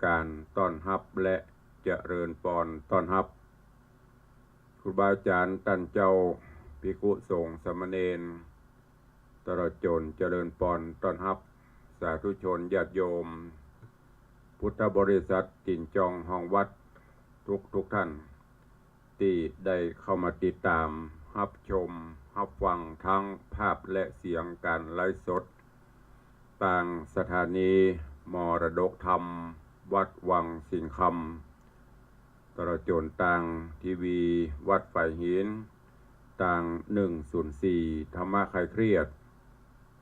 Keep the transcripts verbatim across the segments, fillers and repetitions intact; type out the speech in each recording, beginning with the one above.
การต้อนฮับและเจริญปอนต้อนฮับ ครูบาอาจ๋ารย์ต้านเจ้า ภิกขุสงฆ์สามเณร ตลอดจ๋นเจริญปอนต้อนฮับ สาธุชนญาติโยม พุทธบริษัทตี๋นจองฮองวัด ทุกๆ ท่าน ตี้ได้เข้ามาติดต๋าม ฮับชม ฮับฟังตึงภาพและเสียงก๋านไลฟ์สด ตางสถานีมรดกธรรม วัดวังสิงห์คำ ตลอดจ๋นตางทีวีวัดฝายหิน ตางหนึ่งศูนย์สี่ธรรมะคลายเครียด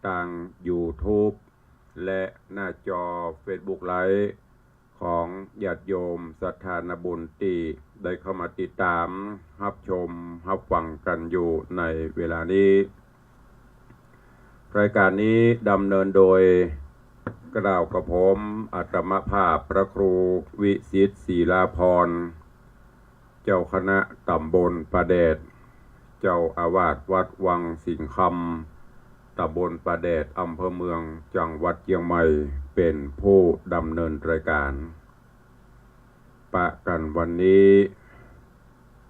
ตางยูทูบ และหน้าจอเฟซบุ๊กไลฟ์ ของญาติโยมศรัทธานาบุญตี้ได้เข้ามาติดต๋าม ฮับชม ฮับฟังกั๋นอยู่ในเวลานี้ รายการนี้ดำเนินโดย เกล้ากระผมอาตมาภาพพระครูวิสิทธิ์ ศิลาภรณ์ เจ้าคณะต๋ำบลป่าแดด เจ้าอาวาสวัดวังสิงห์คำ ต๋ำบลป่าแดด อำเภอเมือง จังหวัดเจียงใหม่ เป๋นผู้ดำเนินรายการ ปะกั๋นวันนี้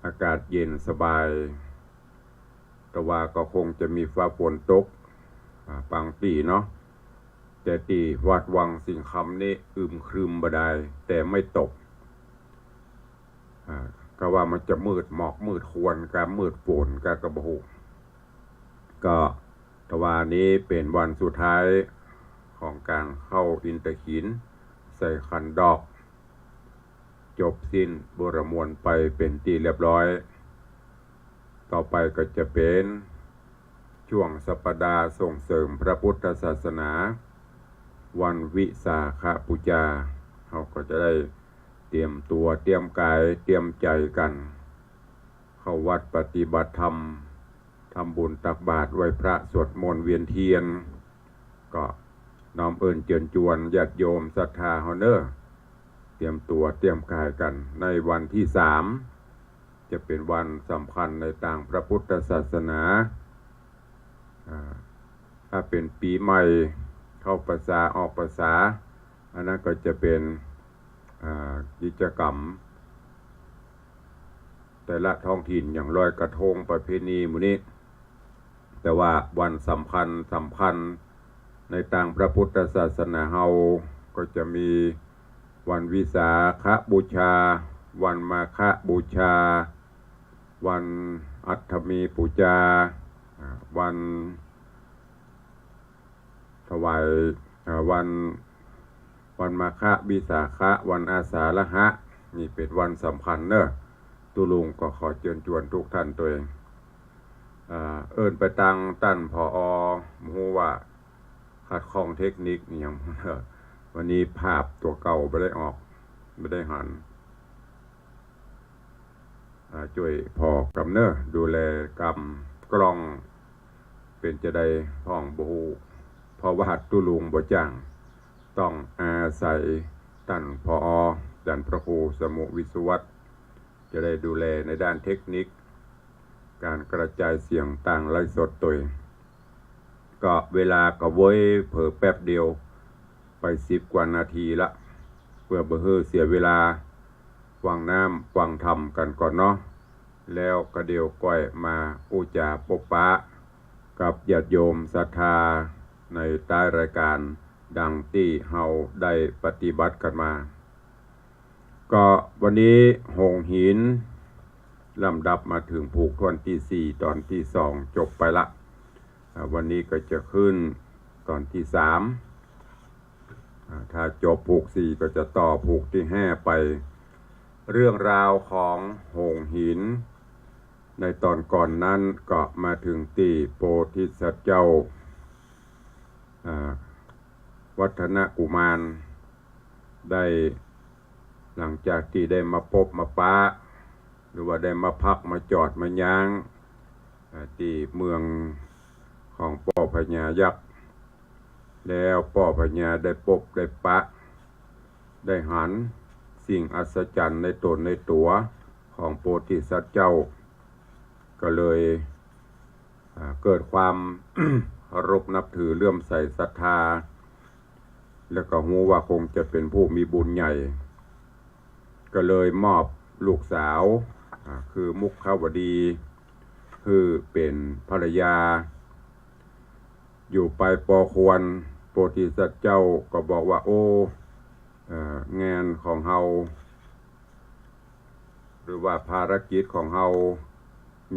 อากาศเย็นสบาย แต่ว่าก็คงจะมีฟ้าฝนตก อ่า บางตี้เนาะ แต่ตี้วัดวังสิงห์คำนี่อึมครึมบ่ดาย แต่ไม่ตก อ่า ก็ว่ามันจะมืดหมอกมืดควันกา มืดฝนกา ก็บ่ฮู้ ก็ แต่ว่านี้เป๋นวันสุดท้ายของก๋านเข้าอินทขีน ใส่ขันดอก จบสิ้นบุรมวลไปเป๋นตี้เรียบร้อย ต่อไปก็จะเป๋นช่วงสัปดาห์ส่งเสริมพระพุทธศาสนา วันวิสาขบูชา เฮาก็จะได้เตรียมตั๋วเตรียมก๋ายเตรียมใจ๋กั๋น เข้าวัดปฏิบัติธรรม ทำบุญตักบาตรไหว้พระสวดมนต์เวียนเทียน ก็น้อมเอิ้นเจิญจวนญาติโยมศรัทธาเฮาเน่อ เตรียมตั๋วเตรียมก๋ายกั๋น ในวันตี้สาม จะเป๋นวันสำคัญในตางพระพุทธศาสนา อ่า ถ้าเป๋นปี๋ใหม่ เข้าพรรษาออกพรรษา อันนั้นก็จะเป๋น อ่า กิจกรรม แต่ละท้องถิ่นอย่างลอยกระทงประเพณีหมู่นี้ แต่ว่าวันสำคัญสำคัญในตางพระพุทธศาสนาเฮาก็จะมีวันวิสาขบูชา วันมาฆบูชา วันอัฏฐมีปูจา อ่า วัน ถวาย อ่า วัน วันมาฆวิสาขะ วันอาสาฬหะ นี่เป๋นวันสำคัญเน่อ ตุ๊ลุงก็ขอเจิญจวนทุกท่านตวย อ่า เอิ้นไปตางต้าน ผอ บ่ฮู้ว่าขัดข้องเทคนิคอิหยัง วันนี้ภาพตั๋วเก่าบ่ได้ออก บ่ได้หัน อ่า จ้วยผ่อกำเน่อ ดูแลกำกล้อง เป๋นจาใดพ่องบ่ฮู้ เพราะว่าตุ๊ลุงบ่จ้าง ต้องอาศัยต้าน ผอ ต้านพระครูสมุห์ วิศวัฒน์ จะได้ดูแลในด้านเทคนิค ก๋านกระจายเสียงตางไลฟ์สดตวย ก็เวลาก็เว้ยเผลอแป๊บเดียว ไปสิบกว่านาทีละ เปื้อบ่หื้อเสียเวลา ฟังน้ำฟังธรรมกั๋นก่อนเนาะ แล้วก็เดี๋ยวก้อยมาอู้จ๋าปบปะกับญาติโยมศรัทธาในใต้รายก๋านดังตี้เฮาได้ปฏิบัติกั๋นมา ก็วันนี้โหงหิน ลำดับมาเถิงผูกถ้วนตี้สี่ ต๋อนตี้สอง จบไปละ อ่า วันนี้ก็จะขึ้นต๋อนตี้สาม อ่า ถ้าจบผูกสี่ก็จะต่อผูกตี้ห้าไป เรื่องราวของโหงหิน ในต๋อนก่อนนั้นก็มาเถิงตี้โพธิสัตว์เจ้า อ่า วัฒนกุมาร ได้ หลังจากตี้ได้มาปบมาปะ หรือว่าได้มาพักมาจอดมาย้าง อ่า ตี้เมืองของป้อพญายักษ์ แล้วป้อพญาได้ปบได้ปะ ได้หันสิ่งอัศจรรย์ในต๋นในตั๋วของโพธิสัตว์เจ้า ก็เลย อ่า เกิดความ เคารพนับถือเลื่อมใสศรัทธา แล้วก็ฮู้ว่าคงจะเป๋นผู้มีบุญใหญ่ ก็เลยมอบลูกสาว อ่า คือมุขวดี หื้อเป๋นภรรยา อยู่ไปปอควร โพธิสัตว์เจ้าก็บอกว่า โอ้ เอ่อ งานของเฮา หรือว่าภารกิจของเฮา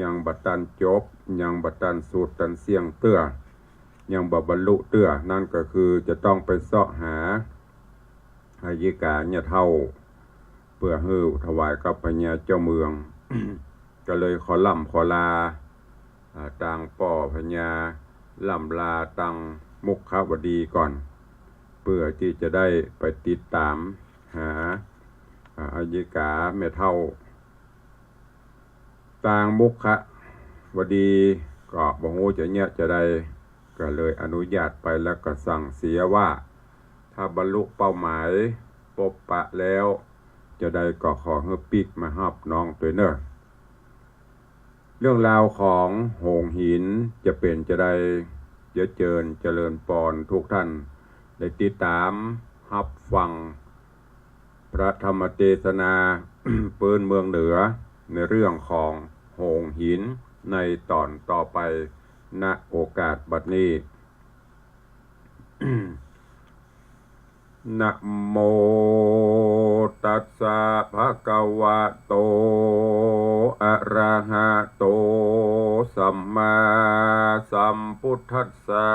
ยังบ่ตันจบ ยังบ่ตันสุดตันเสี้ยงเตื้อ ยังบ่บรรลุเตื้อ นั้นก็คือจะต้องไปเซาะหาอัยยิกาแม่เฒ่า เปื้อหื้อถวายกับพญาเจ้าเมือง ก็เลยขอล่ำขอลา อ่า ตางป้อพญา ล่ำลาตางมุขวดีก่อน เปื้อตี้จะได้ไปติดต๋ามหา อ่า อัยยิกาแม่เฒ่า ตางมุขวดีก็บ่ฮู้จะเยียะจาใด ก็เลยอนุญาตไป แล้วก็สั่งเสียว่า ถ้าบรรลุเป้าหมายปบปะแล้ว จาใดก็ขอหื้อปิ๊กมาฮับน้องตวยเน่อ เรื่องราวของโหงหินจะเป๋นจาใด เยียะเจิญเจริญปอนทุกท่านได้ติดต๋ามฮับฟังพระธรรมเตสนา ปื๊นเมืองเหนือ ในเรื่องของโหงหิน ในต๋อนต่อไป ณ โอกาสบัดนี้ นะโมตัสสะ ภะคะวะโต อะระหะโต สัมมาสัมพุทธัสสะ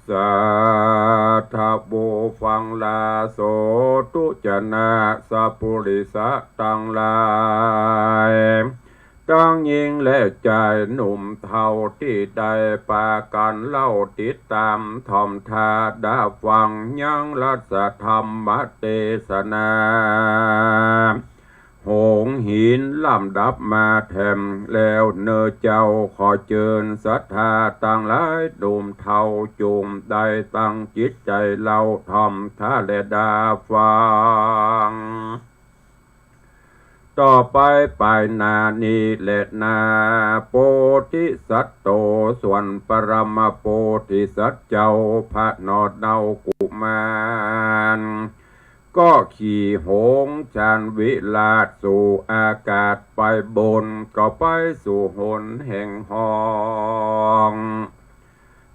สาธุ ฟังลาโสตุ จะนะสัพปุริสะตังหลาย ตังญิงและจายหนุ่มเฒ่า ตี้ได้ปากั๋นเล่าติดต๋ามถ่อมถ้าดาฟังยังรัสธรรมเตสนา โหงหินลำดับมาแถมแล้วเน่อเจ้า ขอเจิญศรัทธาตังหลายหนุ่มเฒ่า จุ่มได้ตั้งจิตใจ๋เล่าถ่อมถ้าและดาฟัง ต่อไปปายหน้านี้แลนา โพธิสัตโต ส่วนปรมโพธิสัตว์เจ้า พระหนอเนากุมาร ก็ขี่โหงชาญวิราชสู่อากาศไปบน ก็ไปสู่หนแห่งห้อง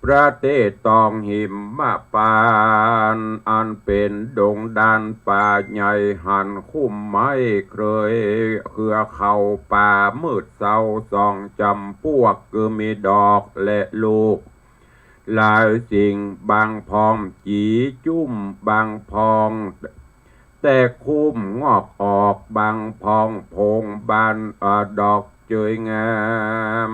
ประเทศตองหิมพานต์ อันเป๋นดงดานป่าใหญ่ หันคุ้มไม้เครือ เครือเขาป่ามืดเศร้าสองจ๋ำปวก คือมีดอกและลูกหลายสิ่ง บางพ่องจีจุ้ม บางพ่องแตกคุ้มงอกออก บางพ่องโผงบาน เอ่อ ดอกเจยงาม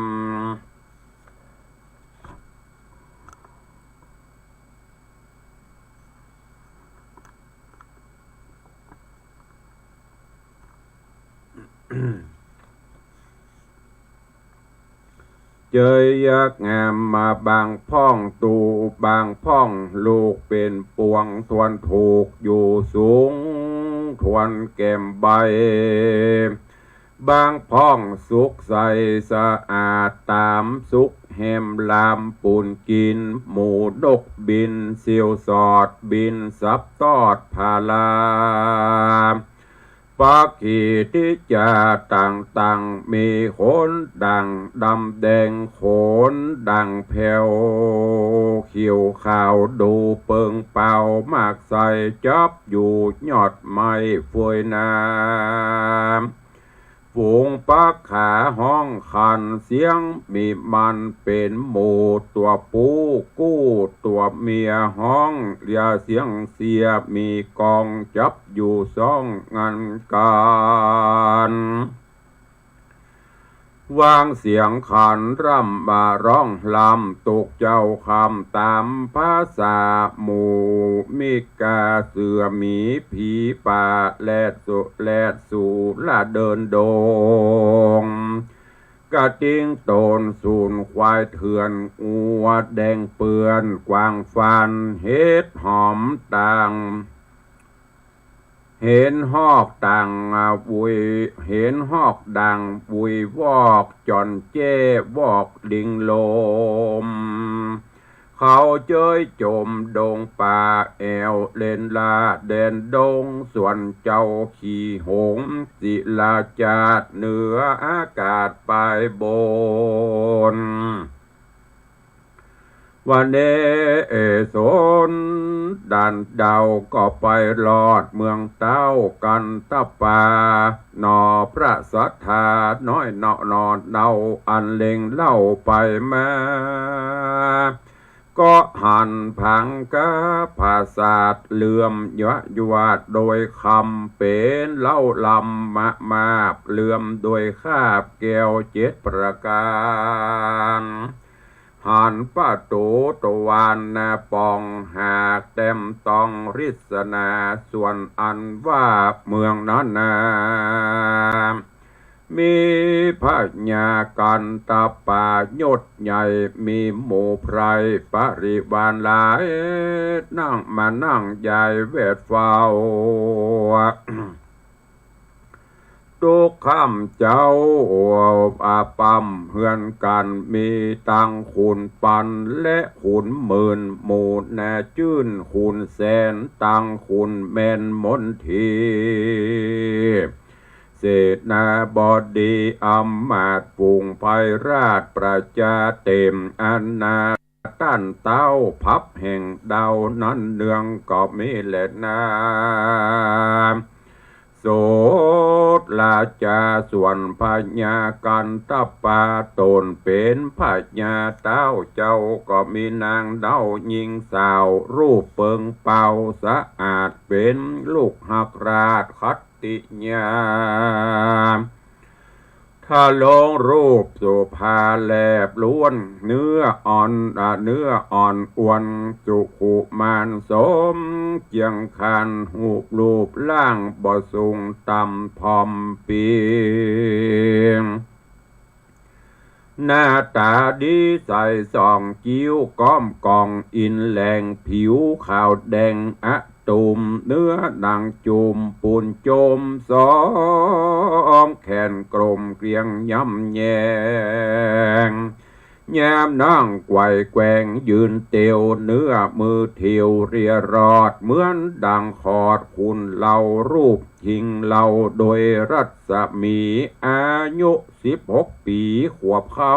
เจยยักษ์งามมา บางพ่องตู บางพ่องลูกเป๋นปวง ทวนถูกอยู่สูง ทวนแก้มใบ บางพ่องสุกใสสะอาด ต๋ามสุกแฮมลามปูนกิ๋น หมู่นกบินเสียวสอด บินสับตอดผาลา ปักขีติจาต่างๆ มีขนดั่งดำแดง ขนดั่งแผว เขียวขาวดูเปิงเปา มากใสจับอยู่ยอดไม้เฟยน้ำ ฝูงปักขาฮ้องขันเสียงมีมันเป๋นหมู่ ตั๋วปูกู้ตั๋วเมียฮ้องเลียเสียงเสีย มีกองจับอยู่สองงันกั๋น วางเสียงขันร่ำมาร้องลำ ตุ๊กเจ้าคำต๋ามภาษาหมู่มิกา เสือหมีผีป่า และสุ และสุราเดินดง กระทิงโตนสูน ควายเถื่อน งัวแดงเปื้อน กวางฟาน เห็ดหอมต่าง เห็นฮอกต่าง อ่า วุย เห็นฮอกด่างวุยวอก จ่อนแจ้วอกลิงลม เขาเจ๊ยจมดงป่าแอ่วเลนลาแดนดง ส่วนเจ้าขี่หงส์ศิลาจาดเหนืออากาศไปบน วเนศน ดันดาวก็ไปรอดเมืองเต้ากันตะปา หนอพระศรัทธาน้อยเนาะหนอเนาอันเล็งเล่าไปมา ก็หันผังกาผาสาทเหลื่อมยวดยวดโดยคำเป๋นเล่าลำมะมาบเหลื่อมโดยคาบแก้วเจ็ดประก๋าน หันประตูตะวันนาป่องหากแต้มต้องริสนา ส่วนอันว่าเมืองนั้นนา มีพญากันตะปายศใหญ่ มีหมู่ไพร่บริวารหลาย นั่งมานั่งยายแวดเฝ้า ทุกค่ำเจ๊าอาปำเฮือนกัน มีตังขุนปันและขุนหมื่น หมู่นาจื้นขุนแสน ตังขุนแมนมนที เสนาบดีอำมาตย์ฝูงไพร่ราชประจาเต็มอาณา ต้านเต้าพับแห่งดาวนั้นเนืองก็มีแลนา โสตราจาส่วนพญากันตะปาต๋นเป๋นพญาเต้าเจ้า ก็มีนางเต้าญิงสาวรูปเปิงเปล่าสะอาด เป๋นลูกฮักราชขัตติยา ทะลงรูปโสภาแลบล้วน เนื้ออ่อน อ่า เนื้ออ่อนอวลสุขุมานสมเจียงคาน รูป รูปร่างบ่สูงต่ำผ่องเปรียง หน้าต๋าดีใสส่องจิ๋วก้อมกองอินแหลง ผิวขาวแดงอะ ตุ่มเนื้อหนังจุ่มปูนโจมสอง แขนกลมเกลี้ยงย่ำแยง ยามนั่งไกว่แกว่งยืนเตียว เนื้อมือเตียวเรียรอด เหมือนดังขอดขุนเหล่ารูปหิ่งเหล่า โดยรัศมีอายุสิบหกปี๋ขวบเข้า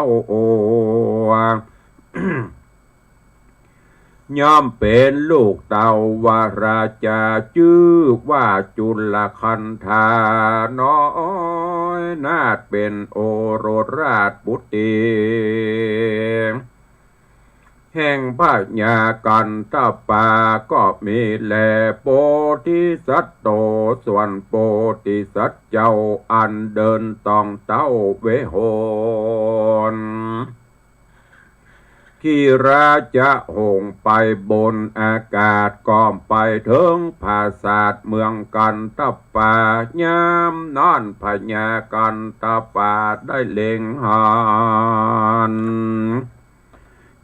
ย่อมเป๋นลูกเต้าวราจา จื้อว่าจุลคันธาน้อยนาถ เป๋นโอรสราชบุตรี แห่งพญากันตะปาก็มีแล โพธิสัตว์โต ส่วนโพธิสัตว์เจ้าอันเดินต้องเต้าเวหน ขีราจะหงส์ไปบนอากาศ ก็ไปเถิงผาสาทเมืองกันตะปา ยามนั้นพญากันตะปาได้เล็งหัน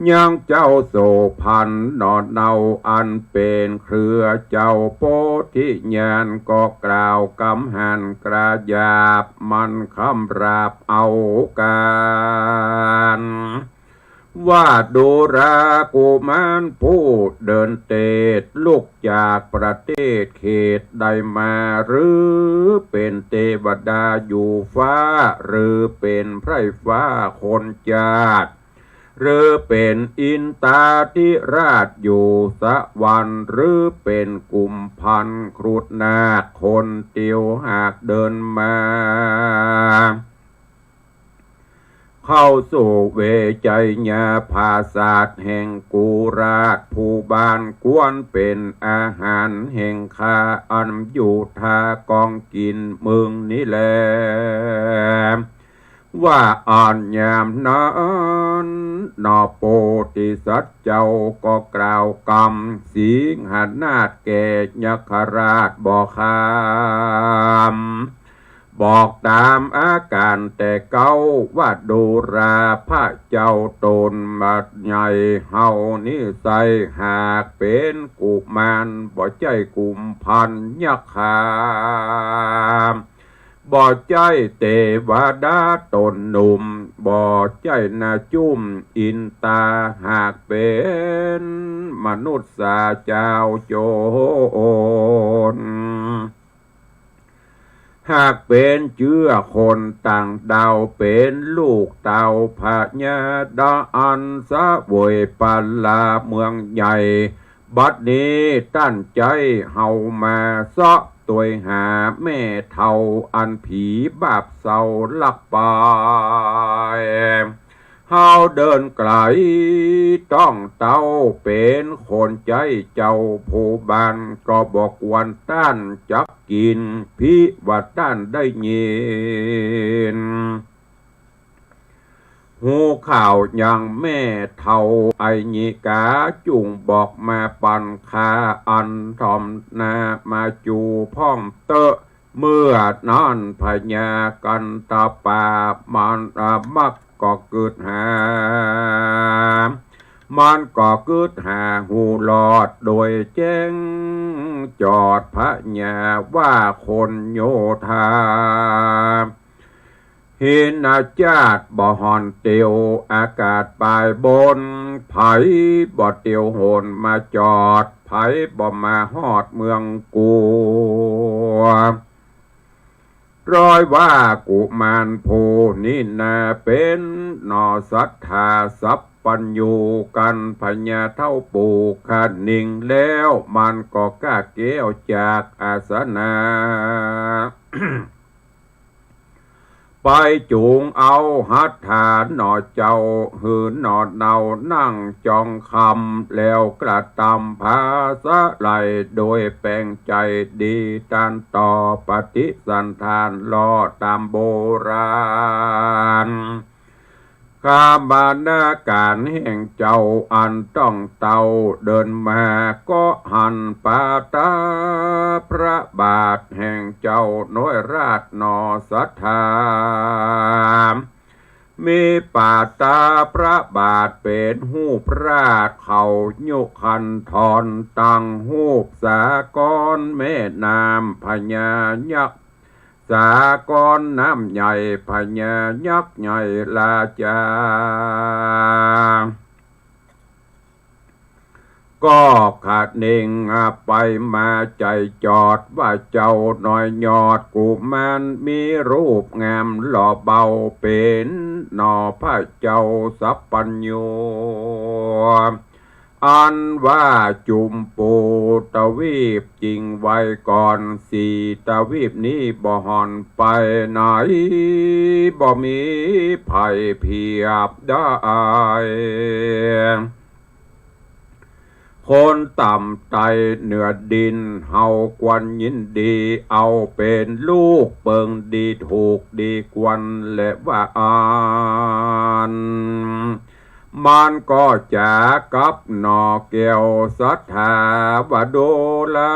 ยังเจ้าโสภณหนอเนาอันเป๋นเครือเจ้าโพธิญาณ ก็กล่าวกำหันกระหยาบมันคำราบเอาก๋าน ว่าดูรากุมารผู้เดินเตศ ลุกจากประเทศเขตใดมา หรือเป๋นเตวดาอยู่ฟ้า หรือเป๋นไพร่ฟ้าคนจาด หรือเป๋นอินตาธิราชอยู่สวรรค์ หรือเป๋นกุมภัณฑ์ครุฑนาคคนเตียวหากเดินมา เข้าสู่เวไชยผาสาทแห่งกุราชผู้บ้าน ควรเป๋นอาหารแห่งข้าอันอยู่ท่ากองกิ๋นเมืองนี้แล ว่าอันยามนั้นหนอโพธิสัตว์เจ้าก็กล่าวกำสิงหนาถแก่ยักขราชบ่ข้าม บอกต๋ามอาก๋านแต่เก๊า ว่าดูราพระเจ้าต๋นบัดใหญ่เฮานี้ไซร้ หากเป๋นกุมารบ่ใจ้กุมภัณฑ์ยักขา บ่ใจ้เตวดาต๋นหนุ่ม บ่ใจ้นาจุ้มอินตา หากเป๋นมนุษย์สาจาวโจร หากเป๋นเจื้อคนต่างด้าว เป๋นลูกเต้าพญาดาอันเสวยปาลาเมืองใหญ่ บัดนี้ต้านใจ๊เฮามาเซาะตวยหาแม่เฒ่าอันผีบาปเศร้าลักไป เฮาเดินไก๋ต้องเต้า เป๋นคนใจ๊เจ้าผู้บ้าน ก็บ่กวนต้านจักกิ๋น ผิว่าต้านได้ยิน ฮู้ข่าวยังแม่เฒ่าไอญิกา จุ่งบอกมาปันข้า อันถ่อมหน้ามาจู้พ่องเต๊อะ เมื่อนั้นพญากันตะปามัน อ่า มักก็กึ๊ดหา มันก็กึ๊ดหาฮู้รอดโดยแจ้งจอด พญาว่าคนโยธา หินจาตุบ่ห่อนเตียวอากาศปายบน ใผบ่เตียวโหนมาจอด ใผบ่มาฮอดเมืองกู ร้อยว่ากุมารผู้นี้นา เป๋นหน่อศรัทธาสัพพัญญู กันพญาเฒ่าปู่คะนิงแล้ว มันก็ก้าแก้วจากอาสนะ ไปจูงเอาหัตถาหน่อเจ้า หื้อหน่อเนานั่งจองคำ แล้วกระตำผ้าสะไหล่ โดยแป๋งใจ๋ดี ต้านต่อปฏิสันถาน ลอต๋ามโบราณ กามานาก๋านแห่งเจ้าอันต้องเต้า เดินมาก็หันปาตาพระบาทแห่งเจ้าน้อยราชหน่อศรัทธา มีปาตาพระบาทเป๋นฮูปราช เขายุคันธร ตังฮูปสากรแม่น้ำพญายักษ์ สากรน้ำใหญ่พญายักษ์ใหญ่ราชา ก็คะนิงไปมาใจ๋จอดว่า เจ้าน้อยยอดกุมาร มีรูปงามหล่อเบา เป๋นหน่อพระเจ้าสัพพัญญู อันว่าจุมปูตวีปจริงไว้ก่อน สี่ตวีปนี้บ่ห่อนไปไหน บ่มีภัยเผียบได้ คนต่ำไต่เหนือดิน เฮาควรยินดี เอาเป๋นลูกเปิงดีถูกดีควรแลว่าอั้น มันก็จ๋ากับหน่อแก้วศรัทธาว่า ดูรา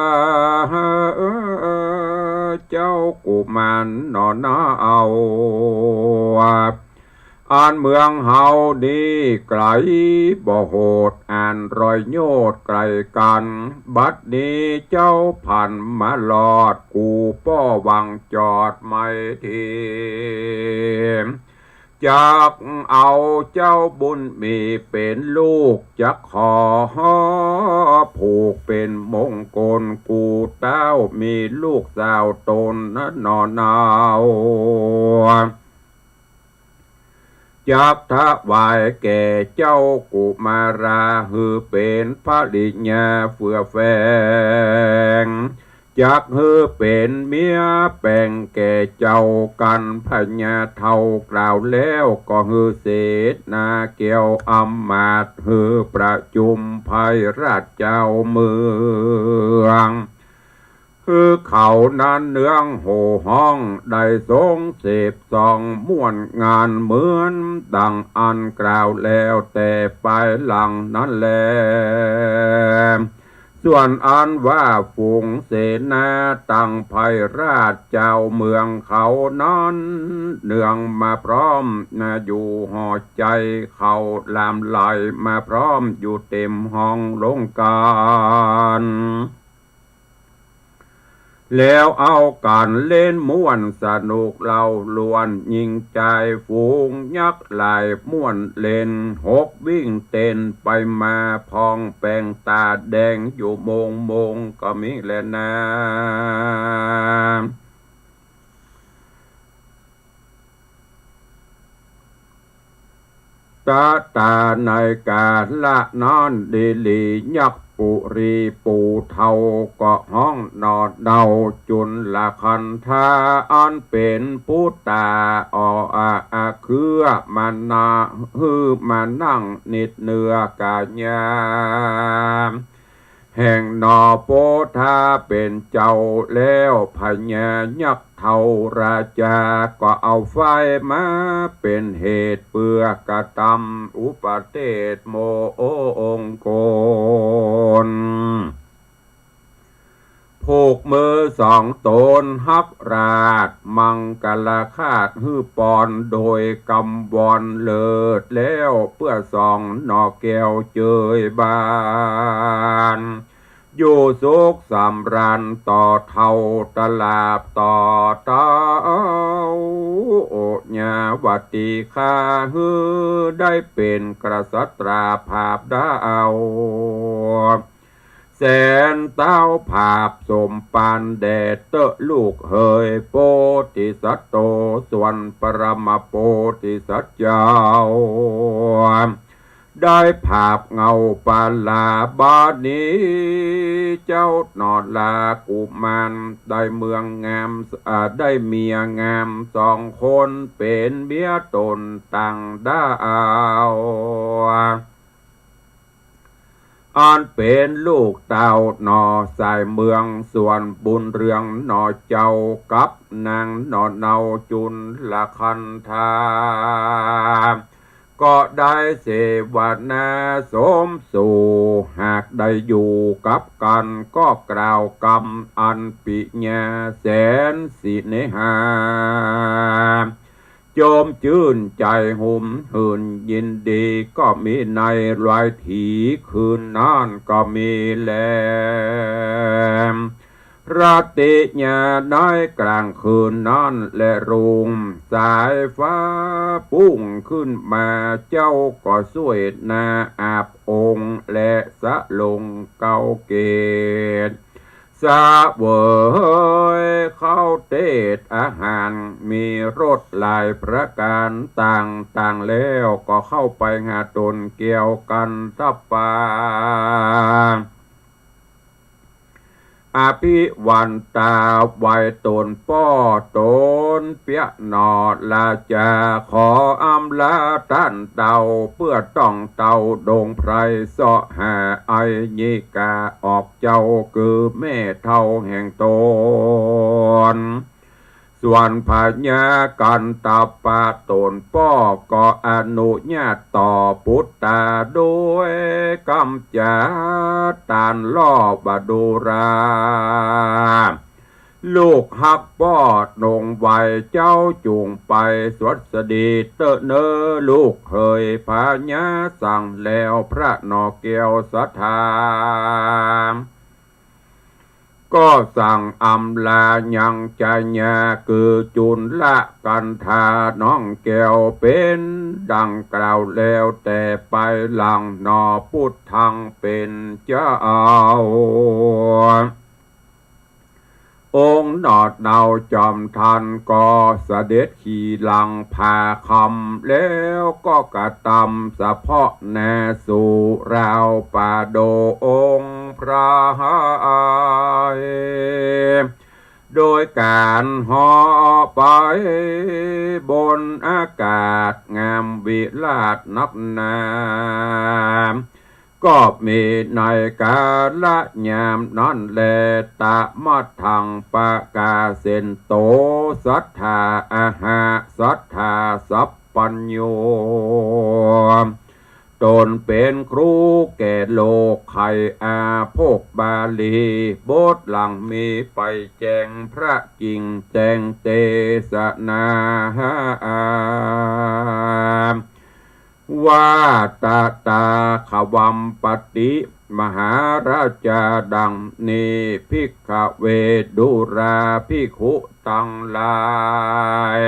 เจ้ากุมารหน่อนาเอา อันเมืองเฮานี้ไก๋บ่โหด อันรอยโยชน์ไก๋กั๋น บัดนี้เจ้าผ่านมาลอด กูป้อหวังจอดไม่เทียม จักเอาเจ้าบุญมีเป๋นลูก จักขอผูกเป๋นมงคล กูเต้ามีลูกสาวต๋นหน่อนา จักถวายแก่เจ้ากุมารา หื้อเป๋นภริยาเฟื่อแฝง จักหื้อเป๋นเมียแป๋งแก่เจ้า กันพญาเฒ่ากล่าวแล้ว ก็หื้อเสนาแก้วอำมาตย์ หื้อประจุมไพร่ราชเจ้าเมือง หื้อเขานั้นเนืองโห่ฮ้อง ได้ทรงเสพส่องม่วนงาน เหมือนดังอันกล่าวแล้วแต่ปายหลังนั้นแล ส่วนอันว่าฝูงเสนาตังไพร่ราชเจ้าเมืองเขานั้น เนืองมาพร้อมนาอยู่ห่อใจ๋เขา หลั่งไหลมาพร้อมอยู่เต๋มห้องลงกั๋น แล้วเอากั๋นเล่นม่วนสนุกเล่าลวน ญิงจายฝูงยักษ์หลายม่วนเล่น หกวิ่งเต้นไปมา ผ่องแป๋งต๋าแดงอยู่โมงโมงก็มีแลนา ตะตาในกาละนั้นดีหลี ยักษ์ปุรีปู่เฒ่าก็ฮ้องหน่อเนาจุลคันธา อันเป๋นปุตตาอ่ออาอาเครือมานา หื้อมานั่งนิดเนื้อกายา แห่งหน่อโพธาเป๋นเจ้าแล้ว พญายักษ์เฒ่าราชาก็เอาไฟมาเป๋นเหตุ เปื้อกระตำอุปเทศโมองค์กร ผูกมือสองต๋นฮักราชมังคลาคาดหื้อปอน โดยกำวอนเลิศแล้ว เปื้อส่องหน่อแก้วเจยบาน อยู่สุขสำราญต่อเฒ่าตลาดต่อเต้า โอยาวตีข้าหื้อได้เป๋นกษัตราผาบดาว แสนเต้าผาบสมปานแด่เต๊อะลูกเหย โพธิสัตโต ส่วนปรมโพธิสัตว์เจ้า ได้ผาบเงาปาลาบาดนี้ เจ้าหน่อลากุมารได้เมืองงาม อ่า ได้เมียงามสองคน เป๋นเมียต๋นต่างดาว อันเป๋นลูกเต้าหน่อสายเมือง ส่วนบุญเรืองหน่อเจ้ากับนางหน่อเนาจุลคันธา ก็ได้เสวนาสมสู่ หากได้อยู่กับกั๋นก็กล่าวกำอันปิญญาแสนสิเนหา จมจื้นใจ๋หุมหื่นยินดีก็มีในราตรีคืนนั้นก็มีแล ราตรียามในกลางคืนนั้นแล รุ่งสายฟ้าปุ้งขึ้นมา เจ้าก็สวยหน้าอาบองค์ และสะลงเก้าเกศ เสวยข้าวเตศอาหาร มีรสหลายประก๋านต่างๆ แล้วก็เข้าไปหาต๋นแก้วกันตะปา อภิวันตาไหว้ต๋นป้อต๋นเปียะหน่อราชา ขออำลาต้านเต้า เปื้อต้องเต้าดงไพร เสาะหาอัยยิกาออกเจ้า คือแม่เฒ่าแห่งต๋น ส่วนพญากันตะปะต๋นป้อก็อนุญาตต่อปุตตา โดยกำจัดต้านล่อวดูรา ลูกฮักป้อหนงไหวเจ้าจุ่งไปสวัสดีเต๊อะเนอลูกเขย พญาสั่งแล้วพระหน่อแก้วศรัทธา ก็สั่งอำลายังจายา คือจุลคันธาน้องแก้ว เป๋นดังกล่าวแล้ว แต่ไปหลังหน่อปุตตังเป๋นเจ้า องค์หน่อเนาจอมทันก็เสด็จขี่หลังผาคำ แล้วก็กระตำเสาะหน้าสู่ราวป่าดงองค์พระ โดยก๋านเหาะไปบนอากาศงามวิลาศนักหนา ก็มีในกาละยามนั้นแล ตะมะทังปะกาเสนโต สัตถาอะหะสัตถาสัพพัญญู ต๋นเป๋นครูแก่โลกไขอาภกบาลี บทหลังมีไปแจ้งพระกิ่งแจ้งเตสนา ว่าตะตาขวัมปติ มหาราชาดังนี้ ภิกขเว ดูราภิกขุตังหลาย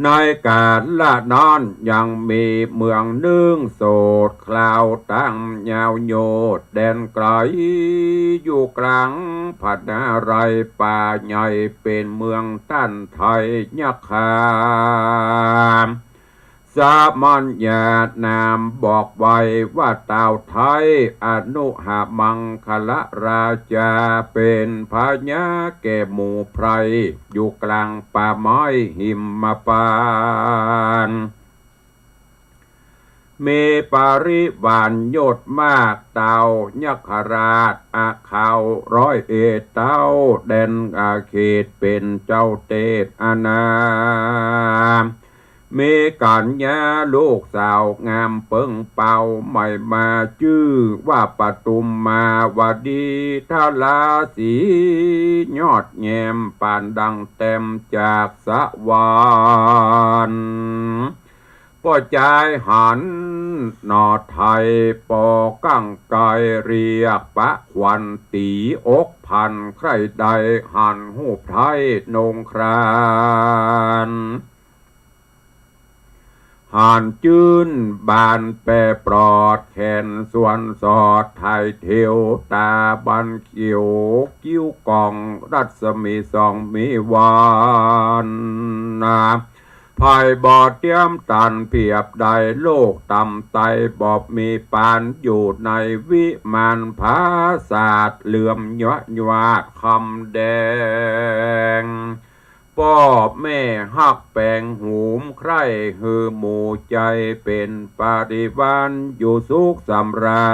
ในก๋าละนั้นยังมีเมืองนึ่งโสด คราวตั้งยาวโยชน์แดนไก๋ อยู่กล๋างผานารัยป่าใหญ่ เป๋นเมืองต้านไทยัคคา สมัญญานามบอกไว้ว่า ต้าวไทยอนุหมังคละราชา เป๋นพญาแก่หมู่ไพร่ อยู่กล๋างป่าไม้หิมปานต์ มีปริวารยศมาก ต้าวยัคคราชอเข่าร้อยเอ็ดเต้า แดนอาเขตเป๋นเจ้าเตศอาณา มีกัญญาลูกสาวงามเปิงเป๋า หมายมาจื้อว่าปทุมมาวดี ทราสียอดแย้มปานดังแต้มจากสวรรค์ ป้อจายหันหน่อไทย ปอกั้งไกเรียกปะขวัญ ตี๋อกพัน ใคร่ใด่หันฮูปไทยนงคราน หันจื้นบานแปรปลอด แขนสวนสอดไถ่เทว ต๋าบันเขียว คิ้วกองรัศมีสองมีวันนา ไพร่บ่เตียมตันเปียบใด โลกต่ำไตบ่มีปาน อยู่ในวิมานผาสาท เหลื่อมยะยวาดคำแดง ป้อแม่ฮักแปงหูมใคร่ หื้อหมู่ใจ๋เป๋นปริวาร อยู่สุขสำรา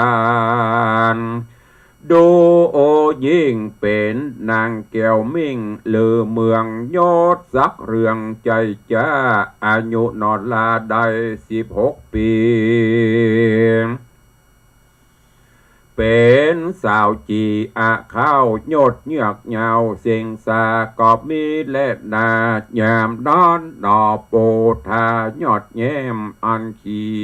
ญ ดูโอยิ่งเป๋นนางแก้วมิ่ง ลือเมืองยศศักดิ์เรืองใจ๋จ้า อายุหนอลาได้สิบหกปี๋ เป๋นสาวจี๋อะเข้า ยศเยือกยาวเสียงสาก็มีแลนา ยามนั้นหนอโปธายอดแย้ม อันขี่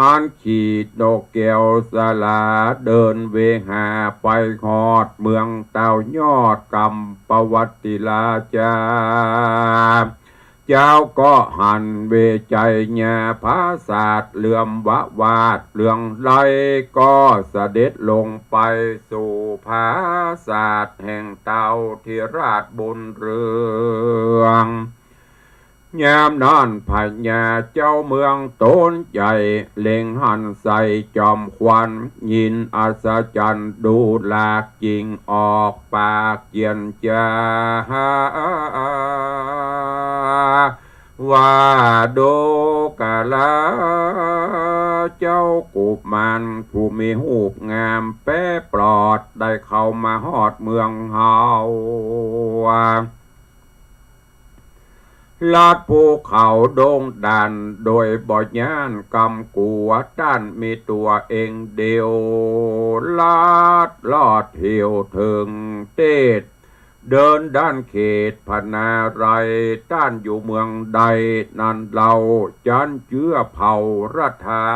อันขี่นกแก้วสลา เดินเวหาไปฮอดเมืองต้าวยอด กำปวัตติราชา เจ้าก็หันเวไชยาผาสาท เหลื่อมวะวาดเรืองไล้ ก็เสด็จลงไปสู่ผาสาทแห่งต้าวธิราชบุญเรือง ยามนั้นพญาเจ้าเมืองโตนใจ๋ เล็งหันใส่จอมขวัญ ยินอัศจรรย์ดูหลาก จิ่งออกปากเจียนจา ว่าดูกราเจ้ากุมารผู้มีฮูปงามแปรปลอด ได้เข้ามาฮอดเมืองเฮา ลัดภูเขาดงด่านโดยบ่ย้านกำกั๋ว ต้านมีตั๋วเองเดียว ลัดลอดเหี่ยวเถิงเตศ เดินด้านเขตพนารัย ต้านอยู่เมืองใดนั้นเล่า จันเจื้อเผ่ารัฐา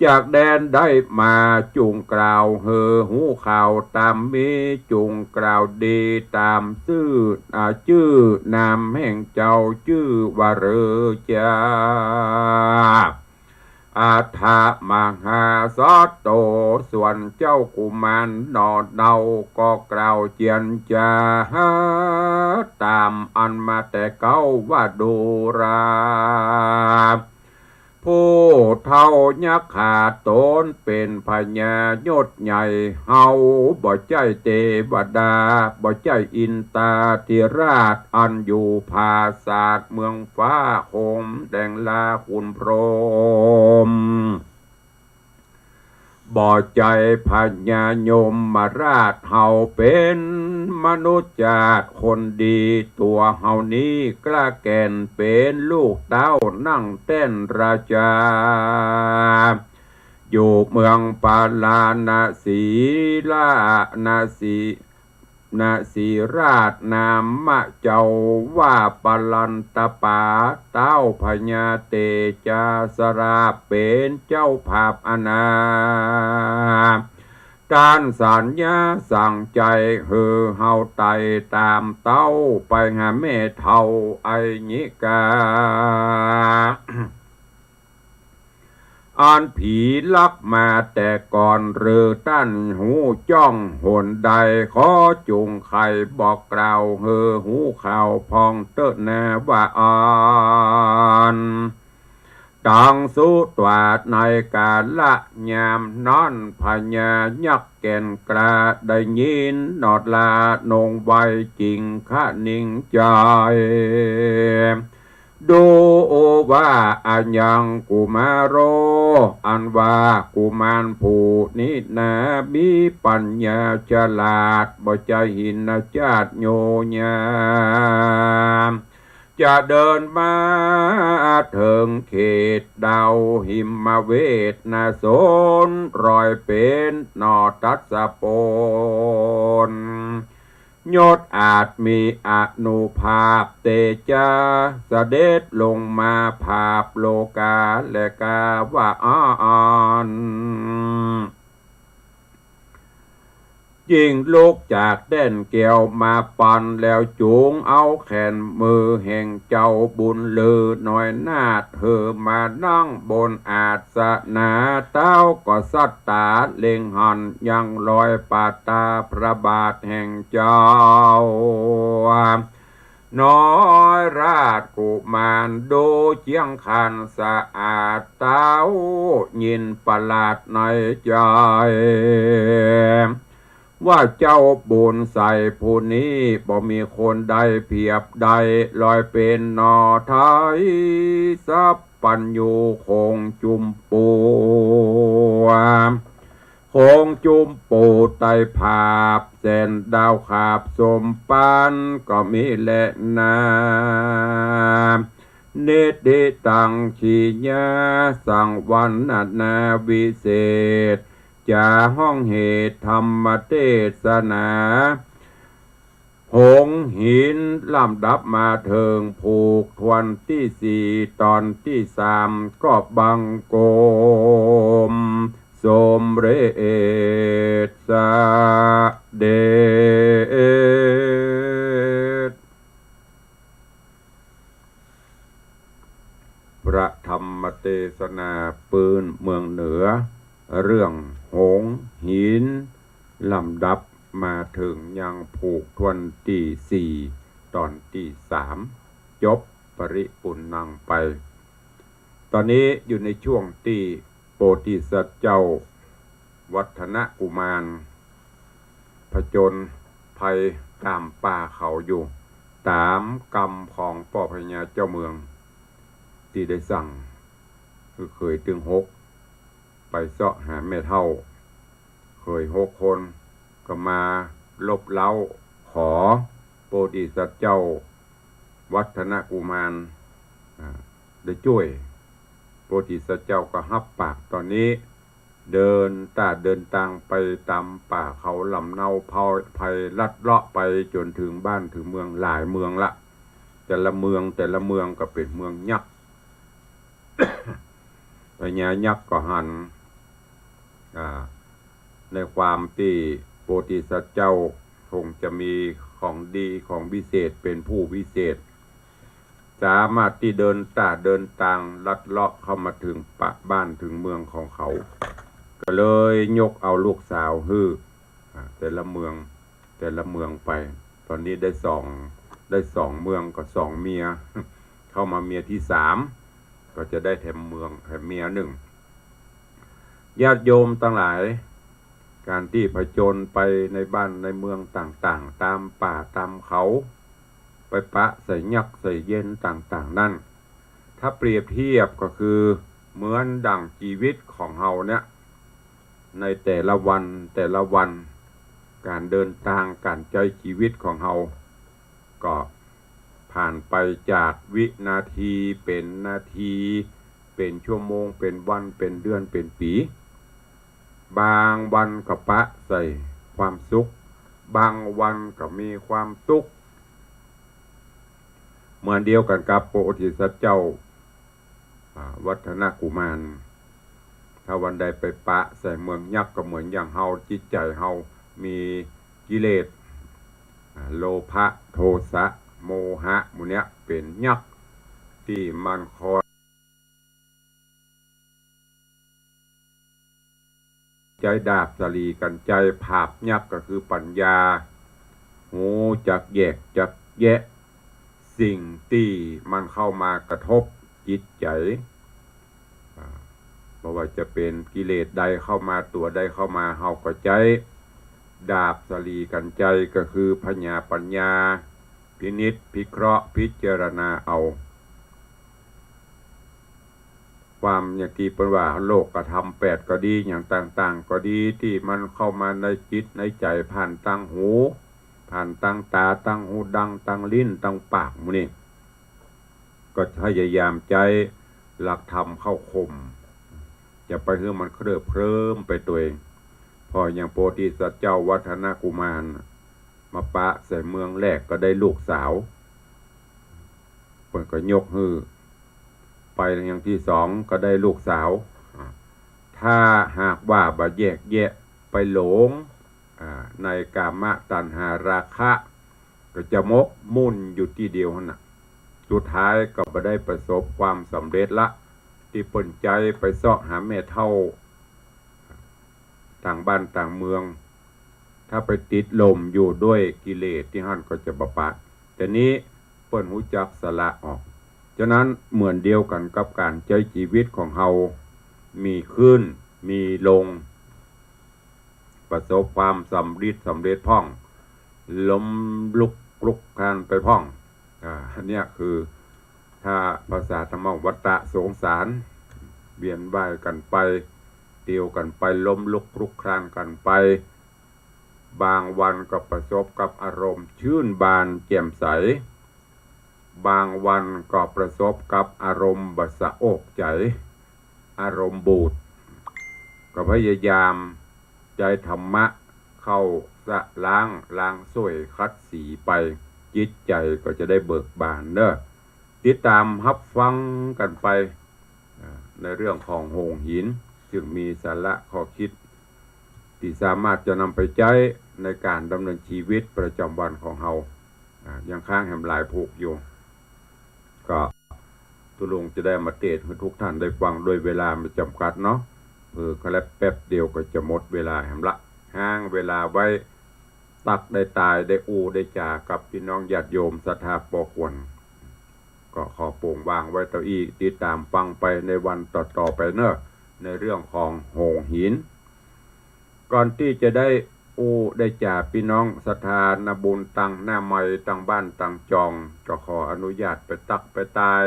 จากแดนใดมาจุ่งกล่าวหื้อฮู้ข่าวต๋ามมี จุ่งกล่าวดีต๋ามซื่อ อ่า จื้อนามแห่งเจ้าจื้อว่าเรอจา อัฏฐมหาสัตโต ส่วนเจ้ากุมารหน่อเนาก็กล่าวเจียนจา ต๋ามอั้นมาแต่เก๊าว่าดูรา ผู้เฒ่ายักขาต๋นเป๋นพญายศใหญ่ เฮาบ่ใจ้เตวดา บ่ใจ้อินตาธิราช อันอยู่ผาสาทเมืองฟ้า โหมแดงลาขุนพรหม บ่ใจ้พญายมราช เฮาเป๋นมนุษย์จาติคนดี ตั๋วเฮานี้กล้าแก่นเป๋นลูกเต้านั่งแต้นราชา อยู่เมืองปาราณสี ราณสี นสีราชนามเจ้าว่าปลันตป๋า เต้าพญาเตจาสราเป๋นเจ้าผาบอาณา ต้านสัญญาสั่งใจ๋หื้อเฮาไต่ต๋ามเต้าไปหาแม่เฒ่าไอยิกา อันผีลักมาแต่ก่อน หรือต้านฮู้จ้องหนใด ขอจุ่งไขบอกกล่าวหื้อฮู้ข่าวพ่องเต๊อะนาว่าอั้น ตังสุตวา ในกาละยามนั้น พญายักษ์แก่นกล้าได้ยินหนอลานงไวจิ่งคะนิงใจ๋ ดูว่าอะยังกุมารโร อันว่ากุมารผู้นี้นา มีปัญญาฉลาด บ่ใจ้หินจาตุโยยา จะเดินมาเถิงเขตดาวหิมเวทนา สนรอยเป๋นหนอทัศปน ยศอาจมีอานุภาพเตจา เสด็จลงมาผาบโลกา และกาว่าอั้น จิ่งลุกจากแต้นแก้วมาปันแล้ว จุ่งเอาแขนมือแห่งเจ้าบุญลือน้อยนาถหื้อมานั่งบนอาสนะ เต้าก็สัตตาเล็งหันยังรอยปาตาพระบาทแห่งเจ้า น้อยราชกุมาร ดูเจียงคันสะอาด เต้ายินประหลาดในใจ๋ ว่าเจ้าบุญใสผู้นี้ บ่มีคนใดเปียบได้ ลอยเป๋นหนอไทยสัพพัญญู คงจุมปู คงจุมปูไตรภาพ แสนดาวขาบสมปันก็มีแลนา นิติตัง ขีญาสังวรรณนาวิเศษ จ๋าฮ้องเหตุธรรมเตสนา หงส์หินลำดับมาเถิงผูกถ้วนตี้สี่ ต๋อนตี้สาม ก็บังคมสมเร็จเสด็จ พระธรรมเตสนาปื้นเมืองเหนือ เรื่องหงส์หินลำดับมาเถิงยังผูกถ้วนตี้สี่ ต๋อนตี้สาม จบปริปุณณังไป ต๋อนนี้อยู่ในช่วงตี้โพธิสัตว์เจ้าวัฒนกุมาร ผจญภัยต๋ามป่าเขาอยู่ ต๋ามกำของป้อพญาเจ้าเมือง ตี้ได้สั่งหื้อเขยตึงหก ไปเซาะหาแม่เฒ่า เขยหกคน ก็มาลบเล้าขอโพธิสัตว์เจ้าวัฒนกุมาร อ่า ได้จ้วย โพธิสัตว์เจ้าก็ฮับปากต๋อนนี้ เดินต้าเดินตางไปต๋ามป่าเขาลำเนา ไพร่ลัดเลาะไปจ๋นเถิงบ้านเถิงเมืองหลายเมืองละ แต่ละเมืองแต่ละเมืองก็เป๋นเมืองยักษ์ พญายักษ์ก็หัน อ่า ในความตี้โพธิสัตว์เจ้าคงจะมีของดีของวิเศษ เป๋นผู้วิเศษ สามารถตี้เดินต้าเดินตางลัดเลาะเข้ามาเถิงปะบ้านเถิงเมืองของเขา ก็เลยยกเอาลูกสาวหื้อ อ่า แต่ละเมือง แต่ละเมืองไป ต๋อนนี้ได้สอง ได้สองเมืองก็สองเมีย เข้ามาเมียตี้สาม ก็จะได้แถมเมือง แถมเมียนึ่ง ญาติโยมตังหลาย ก๋านตี้ผจญไปในบ้านในเมืองต่างๆ ต๋ามป่าต๋ามเขา ไปปะใส่ยักษ์ใส่เย็นต่างๆ นั้น ถ้าเปรียบเทียบก็คือเหมือนดั่งจีวิตของเฮาเนี่ย ในแต่ละวันแต่ละวัน ก๋านเดินตาง ก๋านใจ๊จีวิตของเฮา ก็ผ่านไปจากวินาที เป๋นนาที เป๋นชั่วโมง เป๋นวัน เป๋นเดือน เป๋นปี๋ บางวันก็ปะใส่ความสุข บางวันก็มีความสุข เหมือนเดียวกั๋นกับโพธิสัตว์เจ้า อ่า วัฒนกุมาร ถ้าวันใดไปปะใส่เมืองยักษ์ก็เหมือนอย่างเฮา จิตใจ๋เฮามีกิเลส อ่า โลภะ โทสะ โมหะ หมู่เนี้ยเป๋นยักษ์ตี้มันคอย ใจ๊ดาบสะหลีกั๋นไจ ผาบยักษ์ก็คือปั๋ญญา ฮู้จักแยกจักแยะสิ่งตี้มันเข้ามากระทบจิตใจ๋ อ่า บ่ว่าจะเป๋นกิเลสใดเข้ามา ตั๋วใดเข้ามา เฮาก็ใจ๊ดาบสะหลีกั๋นไจ ก็คือผญาปั๋ญญา พินิจพิเคราะห์พิจารณาเอา ความอย่างตี้เปิ้นว่าโลกธรรมแปดก็ดี อย่างต่างๆ ก็ดี ตี้มันเข้ามาในจิตในใจ๋ ผ่านตางหู ผ่านตางต๋า ตางหูดัง ตางลิ้น ตางปาก หมู่นี้ ก็พยายามใจ๊หลักธรรมเข้าข่ม จะไปหื้อมันเคลิบเคลิ้มไปตวย เพราะอย่างโพธิสัตว์เจ้าวัฒนกุมาร มาปะใส่เมืองแรกก็ได้ลูกสาว เปิ้นก็ยกหื้อ ไปอย่างตี้สองก็ได้ลูกสาว อ่า ถ้าหากว่าบ่แยกแยะไปหลง อ่า ในกามตัณหาราคะ ก็จะหมกมุ่นอยู่ตี้เดียวหั้นน่ะ สุดท้ายก็บ่ได้ประสบความสำเร็จละ ตี้เปิ้นใจ๊ไปเซาะหาแม่เฒ่า ต่างบ้านต่างเมือง ถ้าไปติดหล่มอยู่ด้วยกิเลสตี้หั้นก็จะบ่ปะ แต่นี้เปิ้นฮู้จักสละออก ฉะนั้นเหมือนเดียวกั๋นกับก๋านใจ๊จีวิตของเฮา มีขึ้น มีลง ประสบความสำริดสำเร็จพ่อง ล้มลุกคลุกคลานไปพ่อง อ่า อันเนี้ยคือ ถ้าภาษาธรรมะ วัฏฏะสงสาร เวียนว่ายกั๋นไป เตียวกั๋นไป ล้มลุกคลุกคลานกั๋นไป บางวันก็ประสบกับอารมณ์ชื่นบานแจ่มใส บางวันก็ประสบกับอารมณ์บ่สะโอกใจ๋ อารมณ์บูด ก็พยายามใจ๊ธรรมะเข้าสะล้าง ล้างส้วยขัดสีไป จิตใจ๋ก็จะได้เบิกบานเนาะ ติดต๋ามฮับฟังกั๋นไป อ่า ในเรื่องของโฮงหิน ซึ่งมีสาระข้อคิด ตี้สามารถจะนำไปใจ๊ในก๋านดำเนินจีวิตประจ๋ำวันของเฮา อ่า ยังค้างแหมหลายผูกอยู่ ก็ตุ๊ลุงจะได้มาเตสน์หื้อทุกท่านได้ฟัง ด้วยเวลามันจ๋ำกัดเนาะ เผลอก็แลบแป๊บเดียวก็จะหมดเวลาแหมละ ฮ้างเวลาไว้ ตักได้ตาย ได้อู้ได้จ๋ากับปี้น้องญาติโยมศรัทธาปอควร ก็ขอโป่งวางไว้เต้าอี้ ติดต๋ามฟังไปในวันต่อๆ ไปเนาะ ในเรื่องของโฮงหิน ก่อนตี้จะได้อู้ได้จ๋าปี้น้องศรัทธานาบุญตังหน้าไมค์ตังบ้านตังจอง ก็ขออนุญาตไปตักไปตาย